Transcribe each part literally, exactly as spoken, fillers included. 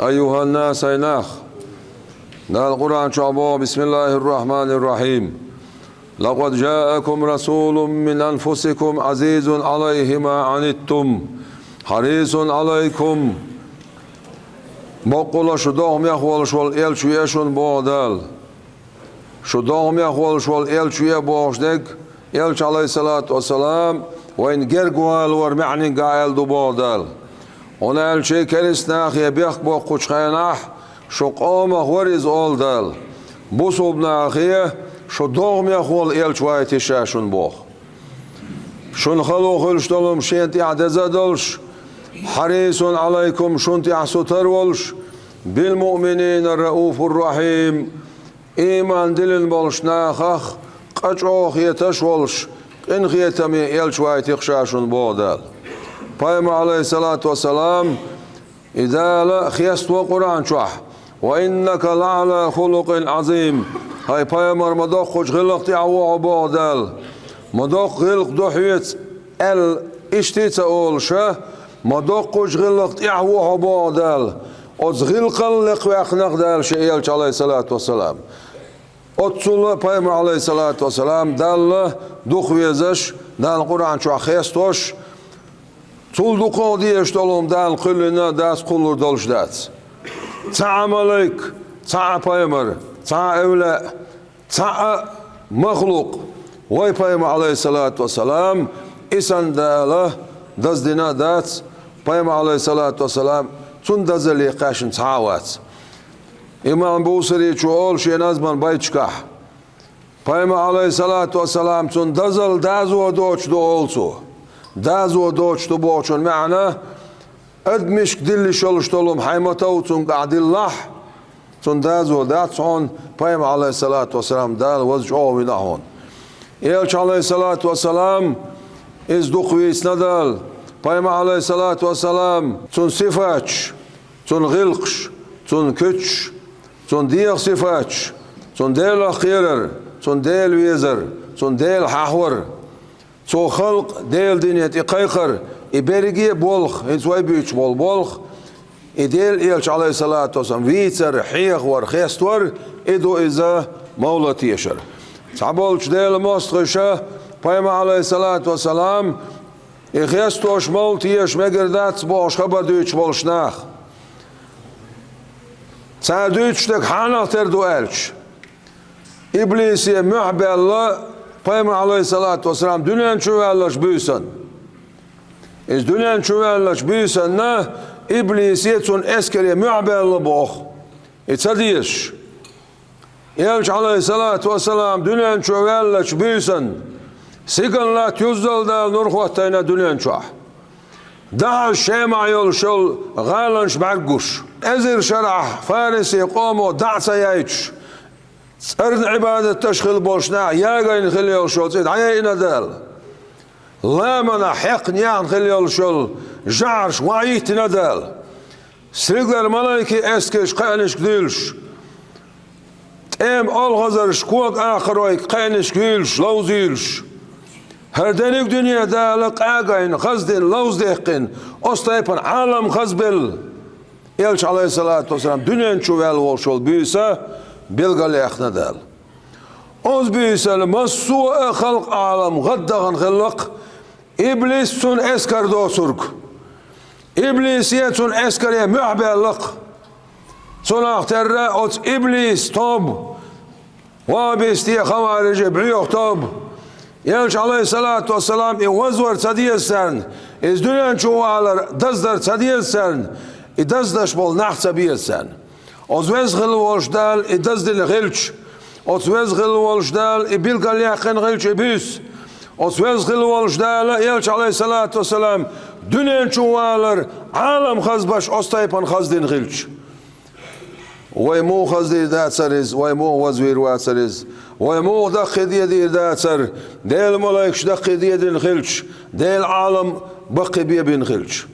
أيها الناس, хӀай нах! Дала Къуръан чохь боху: بسم الله الرحمن الرحيم. لقد جاءكم رسول من أنفسكم عزيز عليه ما عنتم حريص عليكم. Баккъала шу догӀмех волуш волу элча веа шуна боху Дала. Шу догӀмех волуш волу элча веа бохуш дерг, элча, Ӏалайхиссалату вассалам, вайна герга вала вара маьӀниг а аьлла ду боху Дала. ХӀунда аьлча керста нахе бехк боккхучу хенахь, шу къомах вара иза, олу Дала. Бусулба нахе шу догӀмех волу элча вайтира ша шуна боху. Шуна хало хуьлуш долу хӀума шена тӀехь деза а долуш, حريص عليكم, шуна тӀехь сутара волуш, بالمؤمنين رءوف رحيم, ийман диллина болуш нахах къа чӀогӀа хеташ волуш, къинхетаме элча вайтира ша шуна боху Дала. Пайхамар, Ӏалайхиссалату вассалам, и Дала хеставо Къуръан чохь: وإنك لعلى خلق عظيم. ХӀай пайхамар, ма доккхачу гӀиллакх тӀехь ву хьо боху Дала. Ма доккха гӀиллакх ду хьоьца аьлла, иштта а ца олуша, ма доккхачу гӀиллакх тӀехь ву хьо боху Дала. Оцу гӀиллакхал лекхваьккхинарг Дала шен элча, Ӏалайхиссалату вассалам. Оццул а пайхамар, Ӏалайхиссалату вассалам, Далла дукха везаш, Дала Къуръан чохь хестош, цул дукхах дезаш долу хӀума Дала кхоьллина дац, кхуллур долуш дац. Цхьа а малайк, цхьа а пайхамар, цхьа а эвлаъ, цхьа а махлукъ, вай пайхамар, Ӏалайхиссалату вассалам, и санна Дала даздина а дац, пайхамар, Ӏалайхиссалату вассалам, цунна дазалле кхаьчна цхьа а вац. Имам Бусаричо олу шен назман байташкахь: пайхамар, Ӏалайхиссалату вассалам, цунна дазалла дозо доцуш ду, олу цо. Дозо доцуш ду бохучун маьӀна, адамашка дилла йиш йолуш долу хӀума хьайн ма-тов цуьнгахь диллахь, цунна дозо дац хьуна, пайхамар, Ӏалайхиссалату вассалам, Дала ваза чӀогӀа вина хьуна. Элча, Ӏалайхиссалату вассалам, иза дукха вийцина Дала. Пайхамар, Ӏалайхиссалату вассалам, цуьнан сифаташ, цуьнан гӀиллакхаш, цуьнан куьцаш, цуьнан дегӀан сифаташ, цуьнан Делах кхерар, цуьнан Дела везар, цуьнан Дела хьахор, цо халкъ Делан дине тӀе кхайкхар, и берриге а болх, хӀинца вай буьйцуш болу болх, и Делан элча, Ӏалайхиссалату вассалам, вийцар, хьехавар, хеставар, и ду иза мовлид тешар. Цхьаболчу Делан мостагӀаша пайхамар, Ӏалайхиссалату вассалам, и хестош мовлид теша мегар дац бохуш хабар дуьйцуш болуш нах. Цара дуьйцуш дерг хьанах тера ду аьлча, иблисе муьхь баьлла пайхамар, Ӏалайхиссалату вассалам, дуьнен чу ваьллачу буьйсанна. Иза дуьнен чу ваьллачу буьйсанна иблисе цуьнан эскаре муьхь баьлла боху. И ца дезаш. Элча, Ӏалайхиссалату вассалам, дуьнен чу ваьллачу буьйсанна, сигала латта юззал Дала нур хӀоттайна дуьнен чохь. Дахьаш Шемахь йолуш йолу гӀаланаш бӀаьрг гуш, эзар шарахь фарисийн къомо дӀа а ца яйтуш, цӀарна Ӏибадат деш хилла болуш нах ягайна хилла йолуш йолу цӀе дӀаяйина Дала. Ламанахь хьекхна яьхна хилла йолуш йолу жӀараш ваийтина Дала. Сигалара малайкийн эскарш кхаьънашка дуьйлуш, тӀеман олхазарш кога-акхаройн кхаьънашка юьйлуш, ловзуьйлуш. ХӀара дерриг дуьне Дала къагийна, хаздина, ловзадаьккхина, оцу тайпана Ӏалам хазбелла. Элча, Ӏалайхиссалату вассалам, дуьнен чу ваьлла волуш волу буьйса билгалъяьхна Дала. Оцу буьйсанна массо а халкъ-Ӏалам гӀаддахана хилла-кх, иблис цуьнан эскар доцург. Иблисе цуьнан эскаре муьхь баьлла-кх. Цунах терра оцу иблисан тоба, ваххабистийн, хаварижийн бӀоьху тоба. Элча, Ӏалайхиссалату вассалам, и вазвар ца деза царна, иза дуьнен чу валар даздар ца деза царна, и даздеш болу нах ца беза царна. Оцу веза хилла волуш Дала и даздина хилча, оцу веза хилла волуш Дала и билгалъяьккхина хилча и буьйса, оцу веза хилла волуш Дала Элча, Ӏалайхиссалату вассалам, дуьнен чу валар Ӏалам хазбеш оцу тайпана хаздина хилча. Вай муха хаздийр дацара иза, вай муха вазвийр вацара иза, вай муха даккхийдийр дацара, Делан малайкаш даккхийдина хилча, Делан Ӏалам баккхийбина хилча.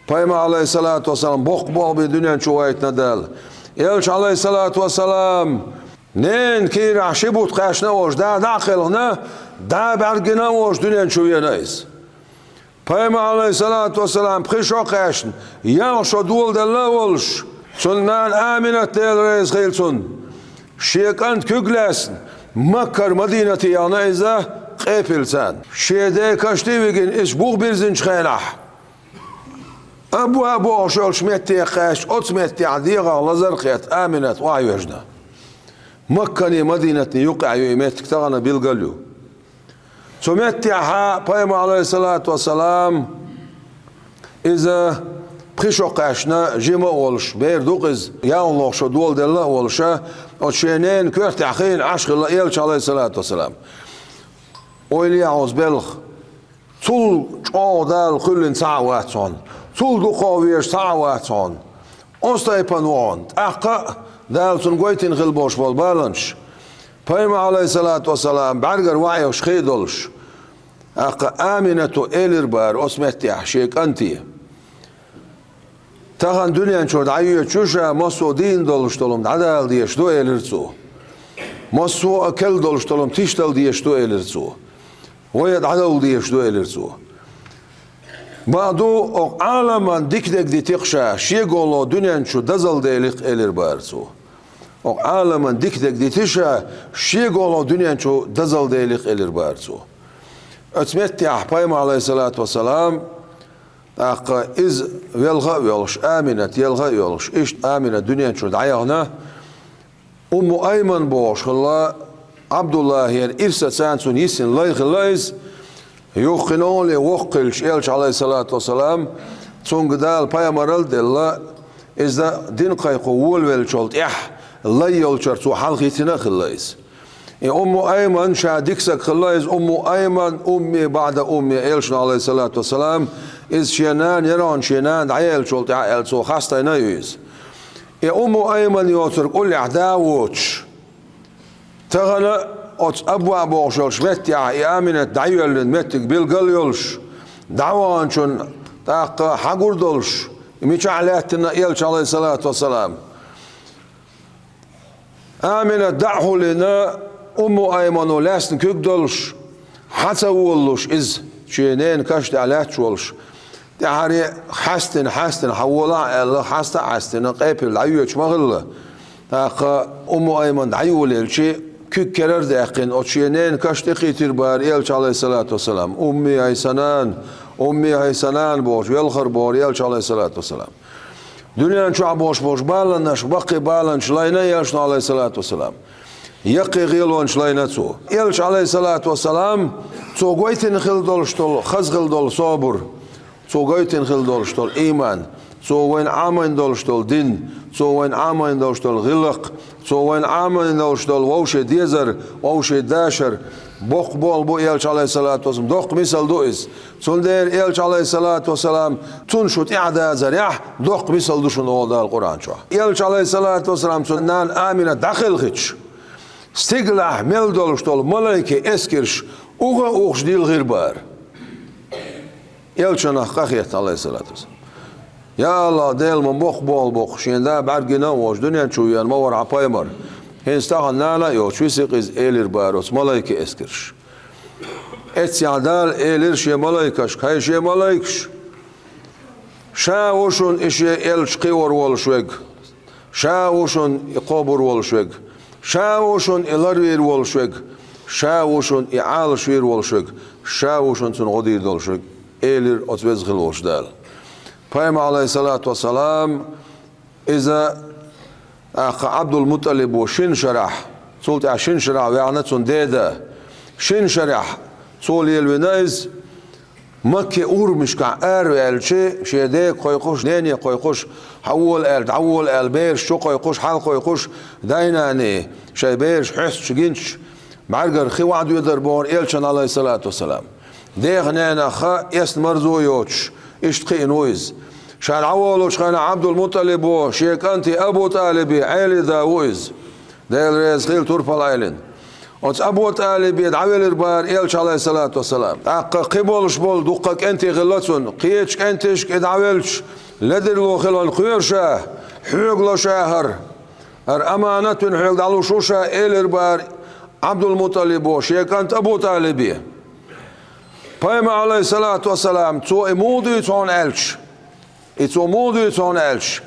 Пайхамар, Ӏалайхиссалату вассалам, боккха болх бина дуьнен чу вайтина Дала. Элча, Ӏалайхиссалату вассалам, ненан кийрахь ши бутт кхаьчна а волуш, да дӀа а кхелхина, да бӀаьргина а волуш дуьнен чу веана иза. Пайхамар, Ӏалайхиссалату вассалам, пхи шо кхаьчна, ялх шо доладелла а волуш, цуьнан нана Аминат, Дела реза хуьлда цунна, шен кӀант куьг лаьцна, Маккара Мадинате яхна иза къепилца. Шен ден кашта а вигина, иза бух бирзинчу хенахь, Абваъ бохуш йолчу метте кхаьчча, оцу меттехь дегӀах лазар а кхетта, Аминат охьавоьжна. Макканийн Мадинатан юккъехь ю и меттиг, тахана билгал ю. Цу меттехь Пайхамар, Ӏалайхиссалату вассалам, иза пхи шо кхаьчна, жима а волуш, бер ду-кх иза, ялх шо доладелла а волуш, оцу шен ненан коьртехь хиъна Ӏаш хилла элча, Ӏалайхиссалату вассалам. Ойла е хьуна оцу белхан. Цул чӀогӀа Дала кхоьллина цхьа а вац хьуна. Цул дукхах везаш цхьа а вац хьуна. Оцу тайпана ву хьуна. ТӀаккха а Дала цунна гойтина хилла болуш болу баланаш. Пайхамар, Ӏалайхиссалату вассалам, бӀаьргара ваӀ йолуш хи а долуш. ТӀаккха Аминато элира бара оцу меттехь шен кӀанте: «Тахана дуьнен чуьра дӀайоьдуш ю ша, массо а дийна долуш долу хӀума дӀадала дезаш ду», — элира цо. «Массо а керла долуш долу хӀума тиштала дезаш ду», — элира цо. «Вай а дӀадовла дезаш ду», — элира цо. «Бакъду, оха Ӏаламан дика дерг дити-кх ша, шегало дуьнен чу дозалла дели-кх», — элира бара цо. «Оха Ӏаламан дика дерг дити ша, шегало дуьнен чу дозалла дели-кх», — элира бара цо. Оцу меттехь Пайхамар, Ӏалайхиссалату вассалам, тӀаккха иза велха а воьлхуш, Аминат елха а йолуш, иштта Аминат дуьнен чуьра дӀаяхна, Умму Айман бохуш хилла, Ӏабдуллахьера ирсаца цунна йисина лай хилла иза. Юххе а воккха хилча, элча, Ӏалайхиссалату вассалам, цуьнга Дала пайхамаралла а делла, иза дин кхайкхо волавеллачул тӀаьхьа лай йолчуьра цо хьалхийтина а хилла иза. И Умму Айман ша дика саг хилла иза, Умму Айман, умми баӀда умми, элчано, Ӏалайхиссалату вассалам, иза шен нана яра хьуна, шен нана дӀаяьллачул тӀаьхьа аьлла, цо хастийна а ю иза. И Умму Айман йоцург уллехь да а воцуш, тахана оцу Абваъ бохуш йолчу меттехь и Аминат дӀайоьллина меттиг билгал а йолуш, дӀаваханчунна тӀаккха хьагур долуш, мичахь лаьттина элча, Ӏалайхиссалату вассалам. Аминат дӀа а хьулйина, Умму Аймано лаьцна куьг долуш, хьа ца волалуш иза, шен ненан каш тӀехь лаьтташ волуш, тӀаьххьара хьаьстина, хьаьстина, хьан волахь а аьлла, хьаста а хьаьстина, къепилла дӀайоьдуш ма хилла. ТӀаккха Умму Айман дӀайолаелча, куьг керара а даьккхина, оцу шен ненан каш тӀекхийтира бара элча, Ӏалайхиссалату вассалам. «Умми, хӀай сан нана! Умми, хӀай сан нана!» бохуш, велхар бохура элча, Ӏалайхиссалату вассалам. Дуьнен чохь болуш болуш баланаш, баккхий баланаш лайна элчано, Ӏалайхиссалату вассалам. Яккхий гӀелонаш лайна цо. Элча, Ӏалайхиссалату вассалам, цо гойтина хилла долуш долу, хаза хилла долу собар, цо гойтина хилла долуш долу ийман, цо вайна Ӏамийна долуш долу дин, цо вайна Ӏамийна долуш долу гӀиллакх, цо вайна Ӏамийна долуш долу вовшийн дезар, вовшийн дашар, боккха болу бу элча, Ӏалайхиссалату вассалам, доккха мисал ду иза. Цундела элча, Ӏалайхиссалату вассалам, цунна шу тӀаьхьадазарехь, доккха мисал ду шуна, олу Дала Къуръан чохь. Элча, Ӏалайхиссалату вассалам, цуьнан нана Амина дӀакхелхича, стигалахь мел долуш долу малайкийн эскарш уха а ухуш дийлхира бара. Элчанах къахетта, Ӏалайхиссалату вассалам. «Я АллахӀ, Дела, ма боккха болу бу-кх, шен да бӀаьргина а воцуш, дуьнен чу веана ма вара хьан пайхамар. ХӀинца тахана нана а йоцуш, виси-кх иза», — элира бара оцу малайкийн эскарша. Эццехь Дала элира шен малайкашка: «ХӀай шен малайкаш, ша ву шуна и шен элча кхиор волуш верг, ша ву шуна и кхобур волуш верг, ша ву шуна и ларвийр волуш верг, ша ву шуна и Ӏалашвийр волуш верг, ша ву шуна цунна гӀо дийр долуш верг», — элира оцу веза хилла волчу Дала. Пайхамар, Ӏалайхиссалату вассалам, иза, тӀаккха Ӏабдул-МутӀалибо шина шарахь, цул тӀаьхьа шина шарахь ваьхна цуьнан деда. Шина шарахь цо лелавина иза, Макке урамашкахь араваьлча, шен дега кхойкхуш, нене кхойкхуш, хьан вола аьлла, дӀавола аьлла, бераш чу кхойкхуш, хьалкхойкхуш, дай-наний шайн бераш хьоьстуш гинчу, бӀаьргара хи ваӀ доьдар бохура элчанна, Ӏалайхиссалату вассалам. Дех-ненах эсна марзо йоцуш, иштта кхиъна ву иза. Ша дӀаволучу хенахь Ӏабдул-МутӀалибо шен кӀанте Абу-ТӀалибе Ӏелин да ву иза. Дела реза хила турпал Ӏелина. Оцу Абу-ТӀалибе дӀавелира бара элча, Ӏалайхиссалату вассалам. ТӀаккха кхин болуш болу дуккха кӀентий хилла цунна. Кхечу кӀенташка и дӀавелча, ледарло хиларна кхоьру ша, хьоьга ло ша хӀара. ХӀара аманат вина хьоьга дӀалуш ву ша, элира бара Ӏабдул-МутӀалибо шен кӀанта Абу-ТӀалибе. Пайхамар, Ӏалайхиссалату вассалам, цо и муха дуьйцу хьуна аьлча, и цо муха дуьйцу хьуна аьлча,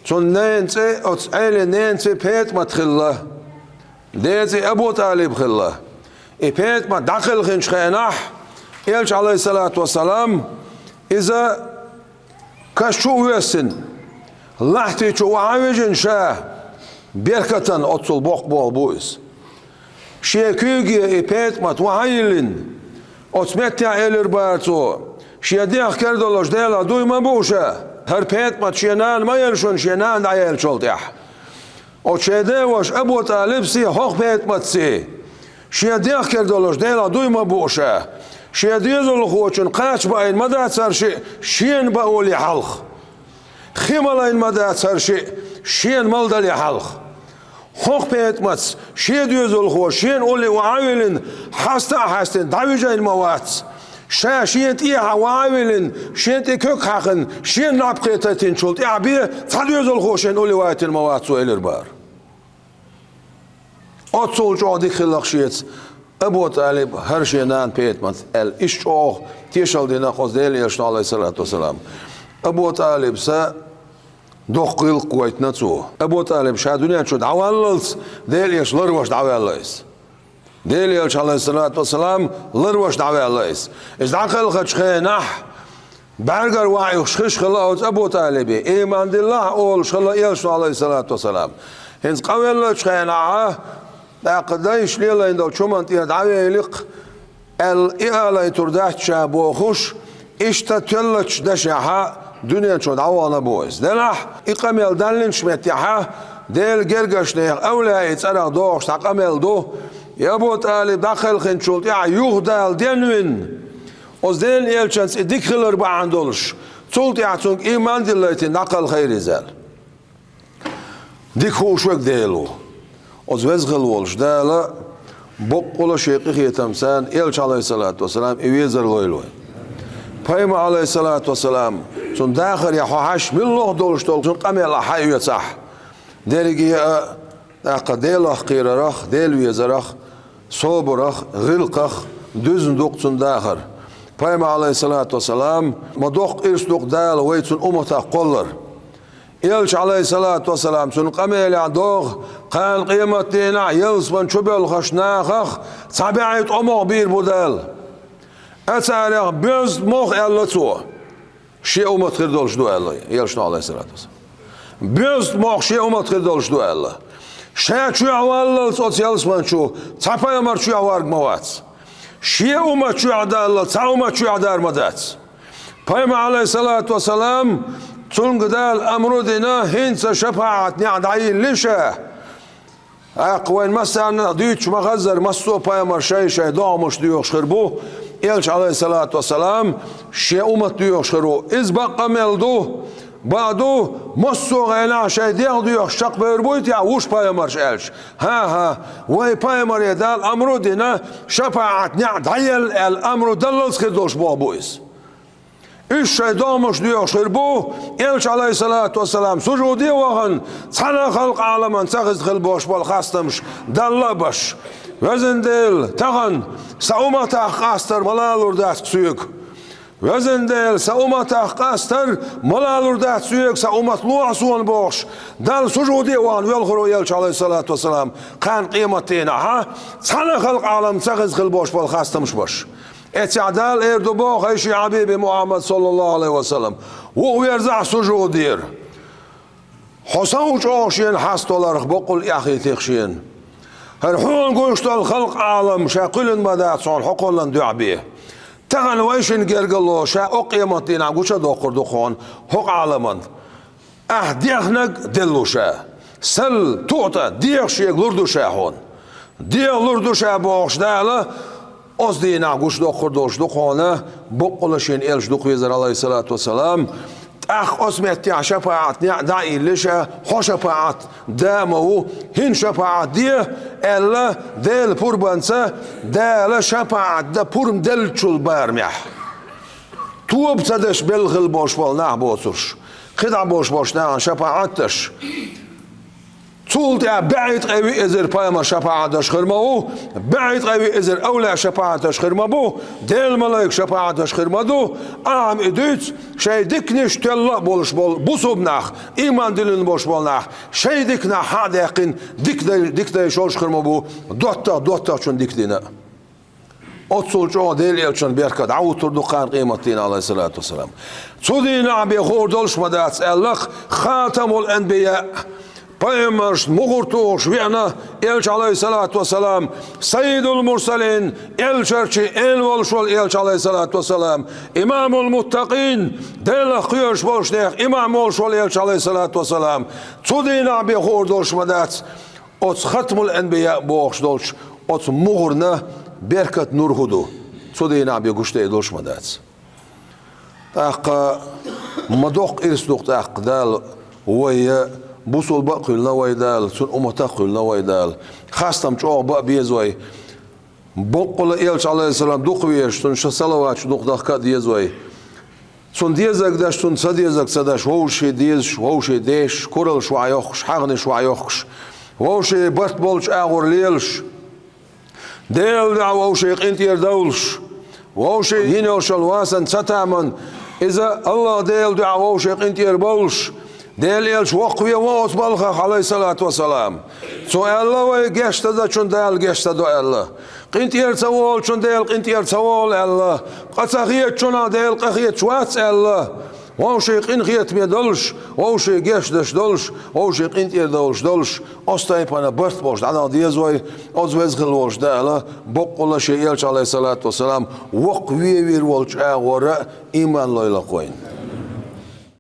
цуьнан ненан цӀе, оцу Ӏелин ненан цӀе ПетӀамат хилла. Ден цӀе Абу ТӀалиб хилла. И ПетӀамат дӀакхелхинчу хенахь, Элча, Ӏалайхиссалату вассалам, иза каш чу а воьссина, лахьти чу охьа а вижина ша, беркатан оццул боккха болх бу иза. Шен куьйге и ПетӀамат охьа а йиллина, оцу меттехь элира бара цо: «Шен дегӀ кара долуш Делах дуй ма буу ша, хӀара ПетӀамат шен нана ма елла шуна шен нана дӀаеллачул тӀаьхьа». Оцу шайн ден ваша Абу ТӀалибций, хӀокху ПетӀаматций шен дегӀ кара долуш Делах дуй ма буу ша. Шен доьзалхочун кхача баийна ма дац хӀара шиъ шена баале хьалха. Хи малийна ма дац хӀара шиъ шена малдале хьалха. ХӀокху ПетӀаматца шен доьзалхо шена улле охьа а виллина, хьаста а хьаьстина, дӀавижийна ма вац. Ша шена тӀехьа охьа а виллина, шена тӀе куьг хьаькхна, шена наб кхетийтинчул тӀаьхьа бен цхьа доьзалхо шена улле вайтина ма вац цо, элира бара. Оццул чӀогӀа дика хилла-кх шеца Абу ТӀалиб хӀара шен нана ПетӀамат аьлла, иштта чӀогӀа тешалла дина-кх оцу Делан Элчано, Ӏалайхиссалату вассалам. Абу ТӀалибас доккха гӀиллакх гойтина цо. Абу ТӀалиб ша дуьнен чу дӀаваллалц Делан Элча ларвеш дӀаваьлла иза. Делан Элча, Ӏалайхиссалату вассалам, ларвеш дӀаваьлла иза. Иза дӀакхелхачу хенахь, бӀаьргара ваийтуш хиш хилла оцу Абу ТӀалибе, иман диллахь а олуш хилла Элчано, Ӏалайхиссалату вассалам. ХӀинца къавеллачу хенахь, тӀаккха дайша лелийна долчу хӀуманна тӀера дӀавели-кх аьлла, и алийтур дац ша бохуш, иштта тоьллачу дашехь дуьнен чу дӀавахана бу иза. Делахь, и къамел даллинчу меттехь, Делан гергарчу нехан, авлияийн цӀарах догӀуш цхьа къамел ду: и Абу ТӀалиб дӀакхелхинчул тӀаьхьа юха Дала денвина, оцу Делан Элчанца и дика хилар бахьана долуш, цул тӀаьхьа цуьнга иман а диллийтина дӀакхалхийра иза аьлла. Дика хууш верг Дела ву. Оцу веза хилла волчу Дала боккъала шен къинхетамца Элча, Ӏалайхиссалату вассалам, и везар лойла вайн. Пайхамар, Ӏалайхиссалату вассалам, цуьнан дахарехь хьо хьаьжча, муьлхха долуш долу цуьнан къамел ахь хьаоьцахь, дерриге а, тӀаккха Делах кхерарах, Дела везарах, собарах, гӀиллакхах дуьзна ду-кх цуьнан дахар. Пайхамар, Ӏалайхиссалату вассалам, ма доккха ирс ду-кх Дала вай цуьнан умматах кхоллар. Элча, Ӏалайхиссалату вассалам, цуьнан къамелехь догӀу: «Кхана къематдийнахь ялсамани чу боьлхучу нахах цхьа бӀе тӀом могӀа бийр бу Дала. Ткъа царех боьзна могӀа», — аьлла цо, «шен уммат хир долуш ду», — аьлла Элчано, Ӏалайхиссалату вассалам. «Боьзна могӀа шен уммат хир долуш ду», — аьлла. Ша чоьхьа валлалц оцу ялсамани чу цхьа пайхамар чоьхьа варг ма вац. Шен уммат чоьхьа даллалц цхьа уммат чоьхьа дар ма дац. Пайхамар, Ӏалайхиссалату вассалам, цуьнга Дала амру дина, хӀинца шапаӀат неӀ дӀайиллина ша. ТӀаккха вайн массарна а дуьйцуш ма-хаззара, массо а пайхамарш шай-шай догӀмаш доьхуш хир бу, Элча, Ӏалайхиссалату вассалам, шен уммат доьхуш хир ву. Иза бакъ къамел ду, бакъ ду, массо а гӀенахь шайн дегӀ доьхуш чекхбевр буй те вуьш пайхамарш аьлча. ХӀан-хӀа, вайн пайхамаре Дала амру дина, шапаӀат неӀ дӀаелла аьлла амру даллалц хир долуш боху бу иза. Уьш шайн догӀмаш доьхуш хир бу, Элча, Ӏалайхиссалату вассалам, сужуде а вахана, цхьана а халкъ-Ӏаламан ца хезна хила бохуш болу хастамаш далла а беш. Везан Дела, тахана сан умматах къастар ма лалур дац-кх соьга. Везан Дела, сан умматах къастар ма лалур дац соьга, сан уммат лохьа суна бохуш, Далла сужуде а вахана велхаро Элча, Ӏалайхиссалату вассалам, кхана къематдийнахь, цхьана а халкъ-Ӏалам ца хезна хила бохуш болу хастамаш беш. Эццехь Дала эр ду боху: «Хьай шен Хьабиби Мухьаммад, саллаллаху Ӏалайхи ва саллам, вукху верзахь сужудера. Хьо сов чӀогӀа шена хьасталарх боккъал эхь хетий-кх шена. ХӀара хьуна гуш долу халкъ-Ӏалам ша кхоьллина ма дац хьуна хьо кхоллан дуьхьа бен. Тахана вайшинна гергарло ша окху къематдийнахь гуча а доккхур ду хьуна хӀокху Ӏаламан. Ахь дехнарг делла ву ша. Сал, туъта, дегӀ шега лур ду ша хьуна. ДегӀ лур ду ша», — бохуш Дала, оцу дийнахь гуча доккхур долуш ду хьуна боккъала шен элча дукха везар, Ӏалайхиссалату вассалам. ТӀаккха оцу меттехь шапаӀат неӀ дӀа а йиллина ша, хьо шапаӀат да ма ву, хӀинца шапаӀат де, аьлла, Делан пурбанца Дала шапаӀат дан пурба деллачул барамехь. Тоба ца деш белла хила болуш болу нах боцурш, кхидӀа болуш болчу нахана шапаӀат деш. Цул тӀаьхьа бӀе ткъе виъ эзар пайхамар шапаӀаташ хир ма ву, бӀе ткъе виъ эзар авлияъ шапаӀаташ хир ма бу, Делан малайк шапаӀаташ хир ма ду, ахьа ма и дуьйцу, шайн диканаш тоьлла а болуш болу бусулба нах, ийман диллина болуш болу нах, шайн диканах хьа а даьккхина, дика дай-, дика дайшолуш хир ма бу, доттагӀа доттагӀчун дика дина. Оццул чӀогӀа Делан элчан беркат дӀахӀуттур ду кхана къематдийнахь, Ӏалайхиссалату вассалам. Цу дийнахь бен хуур долуш ма дац аьлла, хатамул анбияъ, пайхамаршна мухӀар тухуш веана элча, Ӏалайхиссалату вассалам, саййидул мурсалин, элчарчий эла волуш волу элча, Ӏалайхиссалату вассалам, имамул муттакъин, Делах кхоьруш болчу нехан имам волуш волу элча, Ӏалайхиссалату вассалам. Цу дийнахь бен хуур долуш ма дац оцу хатамул анбияъ бохуш долчу оцу мухӀарна беркат нур хӀун ду, цу дийнахь бен гуш дайдолуш ма дац. ТӀаккха ма доккха ирс ду-кх тӀаккха Дала вай, бусулба а кхоьллина вай Дала, цуьнан умматах а кхоьллина вай Дала. Хастам чӀогӀа бан а беза вай. Боккъала элча, Ӏалайхиссалам, дукха везаш, цунна шен салаваташ дукха дахка а деза вай. Цунна дезарг деш, цунна ца дезарг ца деш, вовшийн дезаш, вовшийн дешаш, кураллаш охьайохкуш, хьагӀнаш охьайохкуш, вовшийн барт болчу агӀор лелаш, Делан дуьхьа вовшийн къинтӀера довлуш, вовшийн йина йолуш йолу васанна ца таман, иза АллахӀ Делан дуьхьа вовшийн къинтӀера бовлуш, Делан элча воккхаве ван оцу балхах, Ӏалайхиссалату вассалам. Цо аьлла вай, гечдазачунна Дала гечдадо аьлла. КъинтӀера ца волучунна Дела къинтӀера ца волу аьлла. Къа ца хетачунах Дела къа хеташ вац аьлла. Вовшийн къинхетаме долуш, вовшийн гечдеш долуш, вовшийн къинтӀера довлуш долуш, оцу тайпана барт болуш дӀадаха деза вай, оцу веза хилла волчу Дала боккъала шен элча, Ӏалайхиссалату вассалам, воккхаве вийр волчу агӀора а иман лойла-кх вайна.